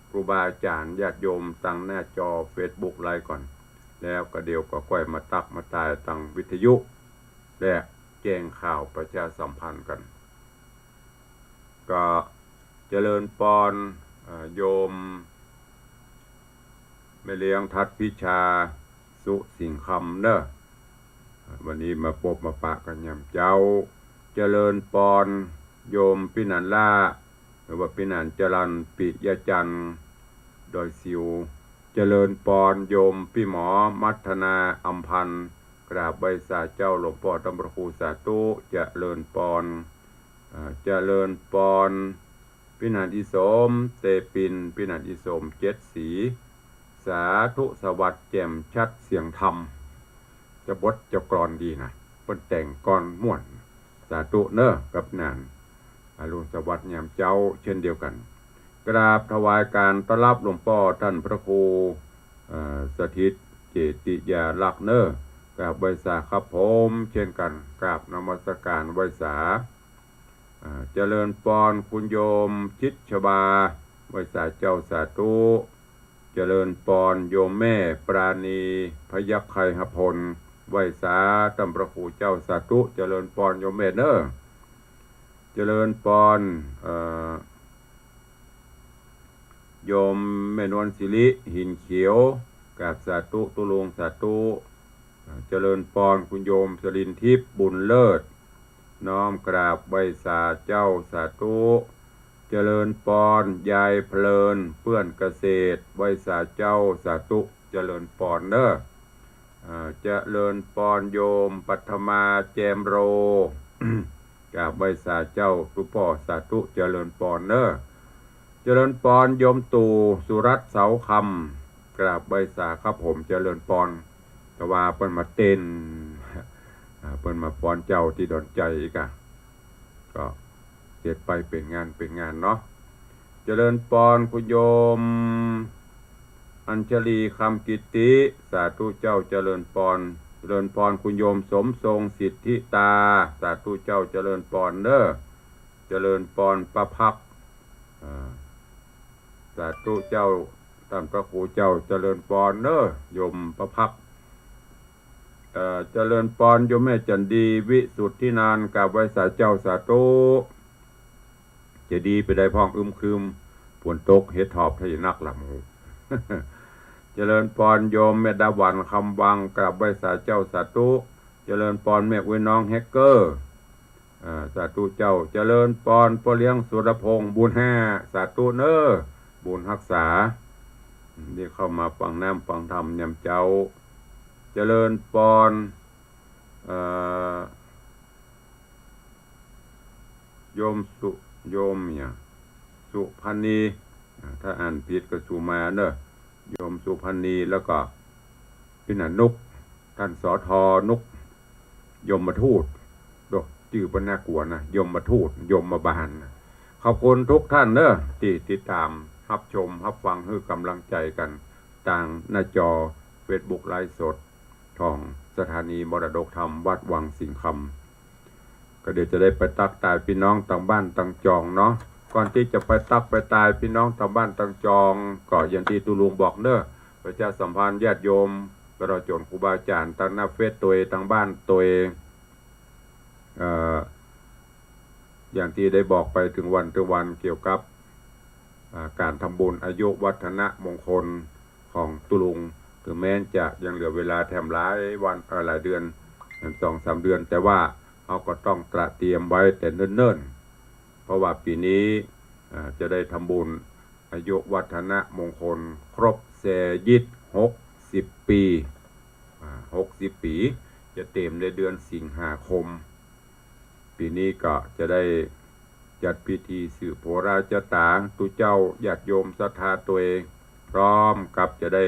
ครูบาอาจ๋ารย์ญาติโยมตังหน้าจอเฟซบุ๊กไลฟ์ก่อน แล้วก็เดี๋ยวก็ก้อยมาตักมาตายตังวิทยุ และแจ้งข่าวประชาสัมพันธ์กั๋น ก็เจริญปอน เอ่อ โยมแม่เลี้ยงทัดพิชา สุสิงห์คำเนาะ วันนี้มาปบมาปะกั๋นยามเจ๊า เจริญปอน โยมปี้หนานล่า หรือว่าปี้หนานจรัญ ปิยะจันทร์ ดอยสิว เจริญปอน โยมปี้หมอมัทนา อำพันธ์ กราบไหว้สาเจ้าหลวงป้อต้านพระครู สาธุ เจริญปอน อ่า เจริญปอน ปี้หนานอีสม เตปิน ปี้หนานอีสม เจ็ดสี สาธุ สวัสดิ์ แจ่มชัด เสียงธรรม จะบทจะกลอนดีนะ เปิ้นแต่งกลอนม่วน สาธุเนาะ กับหนาน อรุณสวัสดิ์ยามเจ๊าเช่นเดียวกั๋น กราบถวายก๋านต้อนฮับหลวงป้อต้านพระครู เอ่อ สถิตเจติยาลักษณ์เนาะ กราบไหว้สาครับผม เช่นกั๋น กราบนมัสก๋านไหว้สา อ่า เจริญปอนคุณโยมชิดชบา ไหว้สาเจ้าสาธุ เจริญปอนโยมแม่ปราณี พยัคฆไคหพล ไหว้สาต้านพระครูเจ้าสาธุ เจริญปอนโยมแม่เนาะ เจริญปอน เอ่อ โยมแม่นวลสิริ หินเขียว กราบสาธุตุ๊ลุงสาธุ อ่า เจริญปอนคุณโยมสลินทิพย์ บุญเลิศ น้อมกราบไหว้สาเจ้า สาธุ เจริญปอน ยายเพลิน เปื้อนเกษตร ไหว้สาเจ้า สาธุ เจริญปอนเน้อ อ่า เจริญปอนโยมปัทมา แจมโร กราบไหว้สาเจ้าตุ๊ป้อ สาธุ เจริญปอนเน้อ เจริญปอนโยมตู่ สุรัตน์ เสาคำ กราบไหว้สาครับผม เจริญปอน แต่ว่าเปิ้นมาเต้น อ่า เปิ้นมาฟ้อนเจ้าตี้ดอนใจอีกอะ ก็เสร็จไปเป๋นงานเป๋นงานเนาะ เจริญปอนคุณโยม อัญชลี คำกิตติ สาธุเจ้า เจริญปอน เจริญปอนคุณโยมสมทรง สิทธิตา สาธุเจ้า เจริญปอนเน้อ เจริญปอนป้าพัก อ่า สาธุเจ้า ต้านพระครูเจ้า เจริญปอนเน้อ โยมป้าพัก เอ่อ เจริญปอนโยมแม่จันดี วิสุทธินานท์ กราบไหว้สาเจ้า สาธุ จะดีไปได้พ่อง อึมครึม ฝนตก เห็ดถอบ ไทนักละหมู เจริญปอนโยมแม่ดาหวัน คำวัง กราบไหว้สาเจ้า สาธุ เจริญปอนแม่อุ๊ย น้องแฮกเกอร์ อ่า สาธุเจ้า เจริญปอนป้อเลี้ยงสุรพงษ์ บุญห้า สาธุเน้อ บุญฮักษา อืม ตี้เข้ามาฟังน้ำฟังธรรมยามเจ๊า เจริญปอน เอ่อ โยมสุ โยมเนี่ย สุพรรณี อ่า ถ้าอ่านผิดก็สุมาเน้อ โยมสุพรรณี แล้วก็ปี้หนานุก ต้าน สอทอ นุก ยมทูต โด จื้อเปิ้นน่ากลัวนะ ยมทูต ยมบาลนะ ขอบคุณทุกท่านเน้อ ตี้ติดต๋ามฮับชมฮับฟัง หื้อกำลังใจ๋กั๋น ตางหน้าจอเฟซบุ๊กไลฟ์สด ของสถานีมรดกธรรมวัดวังสิงห์คำ ก็เดี๋ยวจะได้ไปตั๊กตายปี้น้องตางบ้านตางจองเนาะ ก่อนตี้จะไปตั๊กไปตายปี้น้องตางบ้านตางจอง ก็อย่างตี้ตุ๊ลุงบอกเน้อ ประชาสัมพันธ์ญาติโยม ตลอดจ๋นครูบาอาจ๋ารย์ ตางหน้าเฟซตวย ตางบ้านตวย เอ่อ อย่างตี้ได้บอกไปเถิงวันเถิงวันเกี่ยวกับ อ่า ก๋านทำบุญอายุวัฒนมงคลของตุ๊ลุง เถิงแม้นจะยังเหลือเวลาแถมหลายวัน เอ่อ หลายเดือน แถมสองสามเดือน แต่ว่าเฮาก็ต้องเตรียมไว้แต่เนิ่นๆ เพราะว่าปี๋นี้ อ่า จะได้ทำบุญอายุวัฒนมงคลครบแซยิดหกสิบปี๋ อ่า หกสิบปี๋ จะเต๋มในเดือนสิงหาคม ปี๋นี้ก็จะได้จัดพิธีสืบโหราจะต๋า ตุ๊เจ้าญาติโยมศรัทธาตวย พร้อมกับจะได้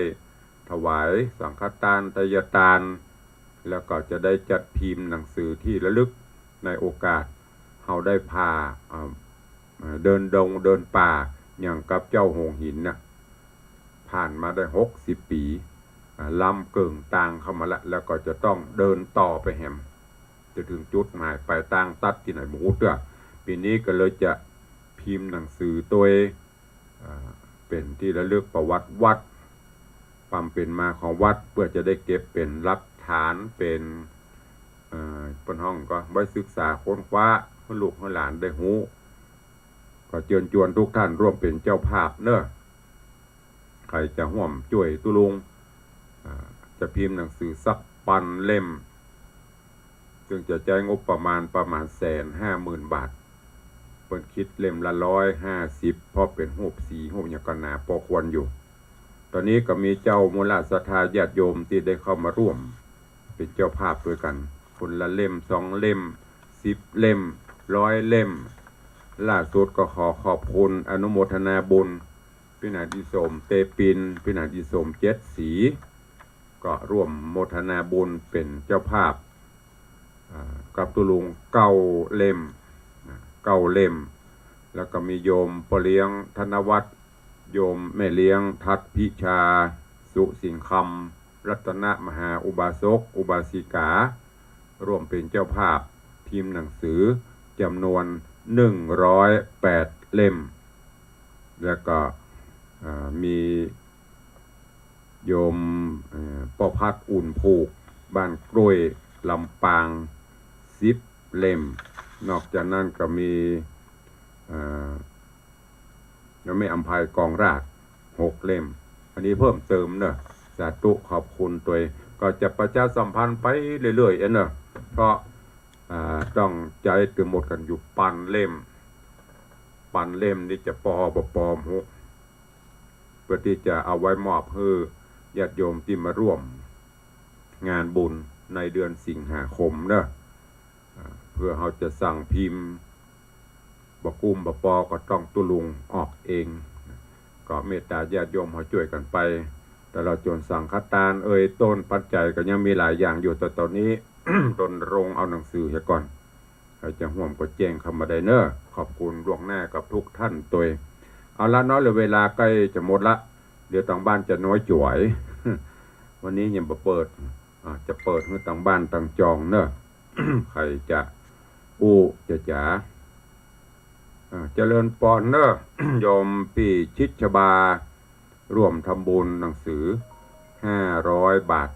ถวายสังฆตาน ไตยตาน แล้วก็จะได้จัดพิมพ์หนังสือที่ระลึกในโอกาสเฮาได้ผ่า อ่า เอ่อ เดินดงเดินป่า อย่างกับเจ้าหงส์หินน่ะ ผ่านมาได้หกสิบปี๋ อ่า ล้ำเกิ่งตางเข้ามาละ แล้วก็จะต้องเดินต่อไปแหม จะเถิงจุดหมายป๋ายตางตั๊ดตี้ไหนบ่ฮู้เตื้อ ปี๋นี้ก็เลยจะพิมพ์หนังสือตวย อ่า เป๋นตี้ระลึกประวัติวัด ความเป๋นมาของวัด เปื้อจะได้เก็บเป๋นหลักฐาน เป๋น เอ่อ เปิ้นฮ้องก็ไว้ศึกษาค้นคว้าหื้อลูกหื้อหลานได้ฮู้ ก็เจิญจวนทุกท่านร่วมเป๋นเจ้าภาพเน้อ ใผจะฮ่วมจ้วยตุ๊ลุง อ่า จะพิมพ์หนังสือสักปันเล่ม ซึ่งจะใจ๊งบประมาณ ประมาณแสนห้าหมื่นบาท เปิ้นคิดเล่มละร้อยห้าสิบ เพราะเป๋นฮูปสีฮูปหยังก็หนาปอควรอยู่ ต๋อนนี้ก็มีเจ้ามูลศรัทธาญาติโยมตี้ได้เข้ามาร่วมเป๋นเจ้าภาพตวยกั๋น คนละเล่มสองเล่ม สิบเล่ม ร้อยเล่ม ล่าสุดก็ขอขอบคุณอนุโมทนาบุญ ปี้หนาดีสม เตปิน ปี้หนาดีสม เจ็ดสี ก็ร่วมโมทนาบุญเป๋นเจ้าภาพ อ่า กับตุ๊ลุงเก้าเล่ม นะ เก้าเล่ม แล้วก็มีโยมป้อเลี้ยงธนวัฒน์ โยมแม่เลี้ยงทัศน์พิชา สุสิงห์คำ รัตนมหาอุบาสก อุบาสิกา ร่วมเป๋นเจ้าภาพพิมพ์หนังสือจ๋ำนวนหนึ่งร้อยแปดเล่ม แล้วก็ อ่า มีโยม เอ่อ ป้อพัด อุ่นผูก บ้านกล้วย ลำปาง สิบเล่ม นอกจากนั้นก็มี เอ่อ โยมแม่อำไพ กองราช หกเล่ม อันนี้เพิ่มเติมเน้อ สาธุ ขอบคุณตวย ก็จะประชาสัมพันธ์ไปเรื่อยๆ เน้อ เพราะ อ่า ต้องใจ๊เกือบหมดกั๋นอยู่ปันเล่ม ปันเล่มนี่จะปอบ่ปอบ่ฮู้ เพื่อตี้จะเอาไว้มอบหื้อญาติโยมตี้มาร่วมงานบุญในเดือนสิงหาคมเนาะ อ่า เพื่อเฮาจะสั่งพิมพ์ บ่กุ้มบ่ปอก็ต้องตุ๊ลุงออกเอง ก็เมตตาญาติโยมเฮาจ้วยกั๋นไป ตลอดจ๋นสังฆทานเอย ต้นปัจจัยก็ยังมีหลายอย่างอยู่ แต่ต๋อนนี้ รณรงค์เอาหนังสือเหียก่อน ใผจะฮ่วมก็แจ้งเข้ามาได้เนาะ ขอบคุณล่วงหน้ากับทุกท่านตวย เอาละเนาะ เหลือเวลาใก้จะหมดละ เดี๋ยวตางบ้านจะน้อยจ๋วย วันนี้ยังบ่เปิด อ่า จะเปิดหื้อตางบ้านตางจองเนาะ ใผจะอู้จะจ๋า อ่า เจริญปอนเนาะ โยมปี้ชิดชบา ร่วมทำบุญหนังสือ ห้าร้อยบาท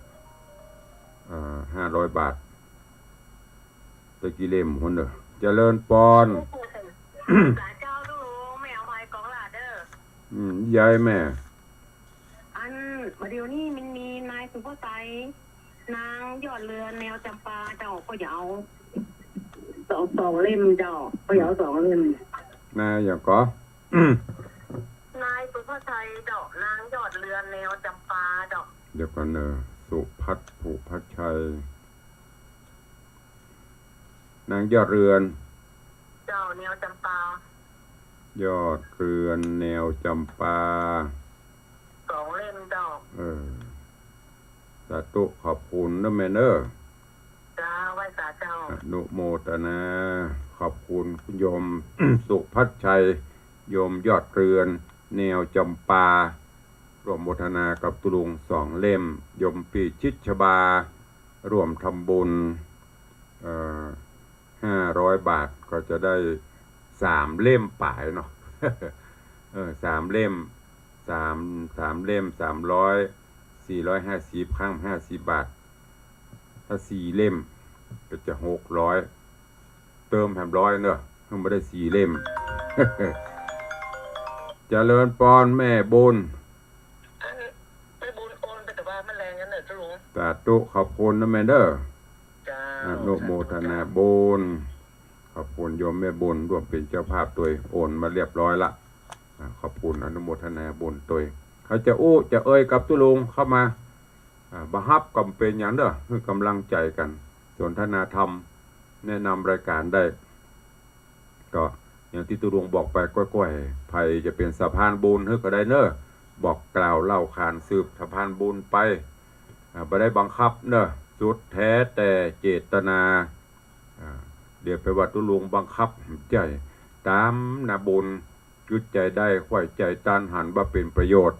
เอ่อ ห้าร้อยบาท ตะกี้เล่มคนเนาะ เจริญปอน สาเจ้าตุ๊ลุง แม่เอาไว้กองหลาเด้อ อืม ยายแม่ อัน บ่าเดี่ยวนี้มันมีนายสุภาชัย นางยอดเรือนแนวจำปาเจ้า ก็จะเอาสอง สองเล่มเจ้า ก็จะเอาสองเล่ม นายหยังก่อ นายสุภาชัยเจ้า นางยอดเรือนแนวจำปาเจ้า เดี๋ยวก่อนเนาะ สุพัช สุภาชัย นางยอดเรือน เจ้า แนวจำปา ยอดเรือนแนวจำปา สองเล่มเจ้า เออ สาธุ ขอบคุณเนาะแม่เนาะ จ้า ไหว้สาเจ้า อนุโมทนา ขอบคุณคุณโยม สุพัชชัย โยมยอดเรือน แนวจำปา ร่วมโมทนากับตุ๊ลุงสองเล่ม โยมปี้ชิดชบา ร่วมทำบุญ เอ่อ ห้าร้อยบาท ก็จะได้สามเล่มป๋ายเนาะ เออ สามเล่ม สาม สามเล่ม สามร้อย สี่ร้อยห้าสิบ ครั้งห้าสิบบาท ถ้าสี่เล่มก็จะหกร้อย เติมแหมร้อยเนาะ มันบ่ได้สี่เล่ม เจริญปอนแม่บุญ อันแม่บุญโอนไปแต่ว่ามันแรงงั้นเนาะตุ๊ลุง สาธุ ขอบคุณเนาะแม่เนาะ จ้า อนุโมทนาบุญ ขอบคุณโยมแม่บุญร่วมเป๋นเจ้าภาพตวย โอนมาเรียบร้อยละ อ่า ขอบคุณอนุโมทนาบุญตวย ใผจะอู้จะเอ่ยกับตุ๊ลุงเข้ามา อ่า บ่ฮับก็บ่เป๋นหยังเนาะ หื้อกำลังใจ๋กั๋น สนทนาธรรม แนะนำรายการได้ ก็อย่างตี้ตุ๊ลุงบอกไปก้อยๆ ใผจะเป๋นสะพานบุญหื้อก็ได้เนาะ บอกกล่าวเล่าขานสืบสะพานบุญไป อ่า บ่ได้บังคับเนาะ สุดแท้แต่เจตนา อ่า เดี๋ยวไปว่าตุ๊ลุงบังคับ ใจ้ ต๋ามนาบุญ กึ๊ดใจ๋ได้ ใฝ่ใจ๋ตัน หันว่าเป๋นประโยชน์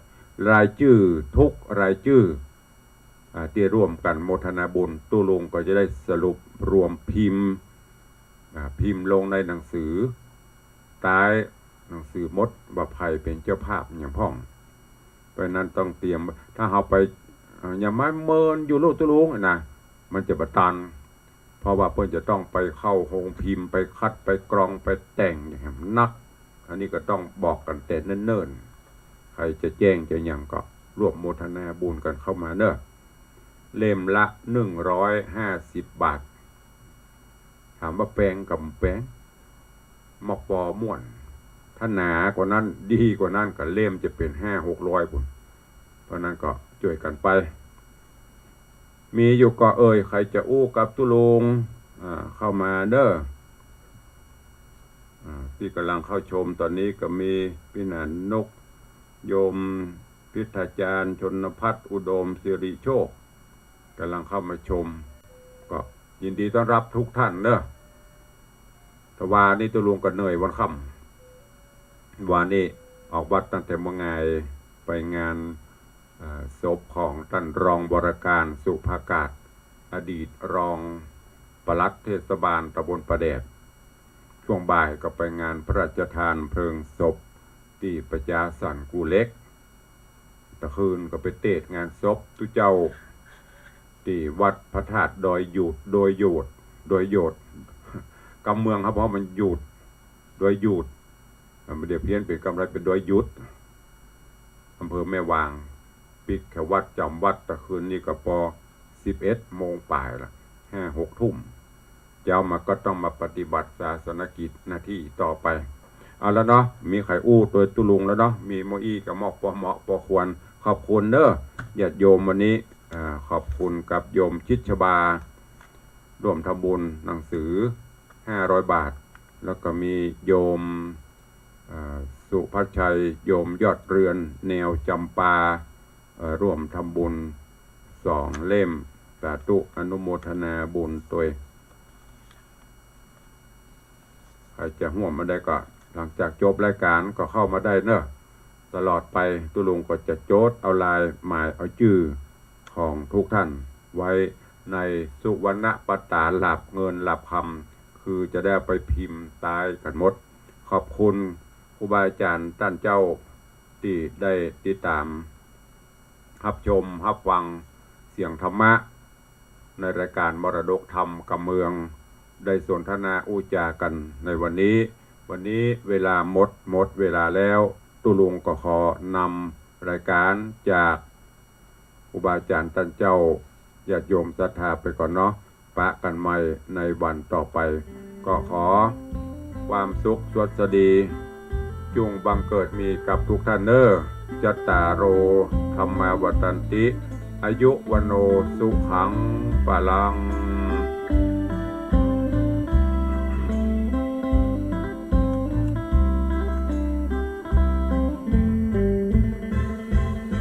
รายจื้อทุกรายจื้อ อ่า ตี้ร่วมกั๋นโมทนาบุญ ตุ๊ลุงก็จะได้สรุปรวมพิมพ์ อ่า พิมพ์ลงในหนังสือ ใต้หนังสือหมด ว่าใผเป๋นเจ้าภาพหยังพ่อง เพราะฉะนั้นต้องเตรียม ถ้าเฮาไป อ่า อย่างมาเมินอยู่โลดตุ๊ลุงนะ มันจะบ่ตัน เพราะว่าเปิ้นจะต้องไปเข้าโฮงพิมพ์ ไปคัด ไปกรอง ไปแต่ง อย่างนี้มันนัก อันนี้ก็ต้องบอกกั๋นแต่เนิ่นๆ ใผจะแจ้งจะหยังก็ร่วมโมทนาบุญกั๋นเข้ามาเนาะ เล่มละหนึ่งร้อยห้าสิบบาท ถามว่าแปงก็บ่แปง มอกปอม่วน ถ้าหนากว่านั้น ดีกว่านั้นก็เล่มจะเป๋นห้าหกร้อยปู้น เพราะนั้นก็จ้วยกั๋นไป มีอยู่ก่อเอ่ย ใผจะอู้กับตุ๊ลุง อ่า เข้ามาเนาะ อ่า ตี้ก่ำลังเข้าชมต๋อนนี้ก็มีปี้หนานนก โยมพิทยาจารย์ ชนพัฒน์ อุดมสิริโชค ก่ำลังเข้ามาชม ก็ยินดีต้อนรับทุกท่านเนาะ แต่วานี้ตุ๊ลุงก็เหนื่อยวันค่ำ วานี้ออกวัดตั้งแต่เมื่องาย ไปงาน เอ่อ ศพของต้านรองวรการ สุภากาศ อดีตรองปลัดเทศบาลต๋ำบลป่าแดด ช่วงบ่ายก็ไปงานพระราชทานเพลิงศพตี้ประชาสรรค์กู่เหล็ก ตะคืนก็ไปเตศน์งานศพตุ๊เจ้า ตี้วัดพระธาตุดอยหยูด ดอยหยูด ดอยหยูด กำเมืองครับ เพราะมันหยูด ดอยหยูด อ่า มันเดี๋ยวเพี้ยนเป๋นกำไรเป๋นดอยหยุด อำเภอแม่วาง ปิ๊กแค่วัดจ๋ำวัด ตะคืนนี้ก็ปอสิบเอ็ดโมงป๋ายละ ห้าหกทุ่ม เจ๊ามาก็ต้องมาปฏิบัติศาสนกิจหน้าตี้ต่อไป เอาละเนาะ มีใผอู้ตวยตุ๊ลุงแล้วเนาะ มีโม่อี้ก็มอบปอเหมาะปอควร ขอบคุณเน้อ ญาติโยมวันนี้ อ่า ขอบคุณกับโยมชิดชบา ร่วมทำบุญหนังสือ ห้าร้อยบาท แล้วก็มีโยม อ่า สุภชัย โยมยอดเรือน แนวจำปา เอ่อ ร่วมทำบุญสองเล่ม สาธุ อนุโมทนาบุญตวย ใผจะฮ่วมมาได้ก็ หลังจากจบรายก๋านก็เข้ามาได้เน้อ ตลอดไปตุ๊ลุงก็จะโจ๊ดเอาลายหมายเอาจื้อของทุกท่านไว้ในสุวรรณปต๋าหลับเงินหลับคำ คือจะได้เอาไปพิมพ์ตายกั๋นหมด ขอบคุณครูบาอาจ๋ารย์ต้านเจ้าตี้ได้ติดต๋าม ฮับชมฮับฟังเสียงธรรมะ ในรายก๋านมรดกธรรมกำเมือง ได้สนทนาอู้จ๋ากั๋นในวันนี้ วันนี้เวลาหมด หมดเวลาแล้ว ตุ๊ลุงก็ขอนำรายก๋านจากครูบาอาจ๋ารย์ต้านเจ้า ญาติโยมศรัทธาไปก่อนเนาะ ปะกั๋นใหม่ในวันต่อไป ก็ขอความสุขสวัสดี จุ่งบังเกิดมีกับทุกท่านเน้อ จัตตาโร ธัมมา วัฑฒันติ อายุ วัณโณ สุขัง พลัง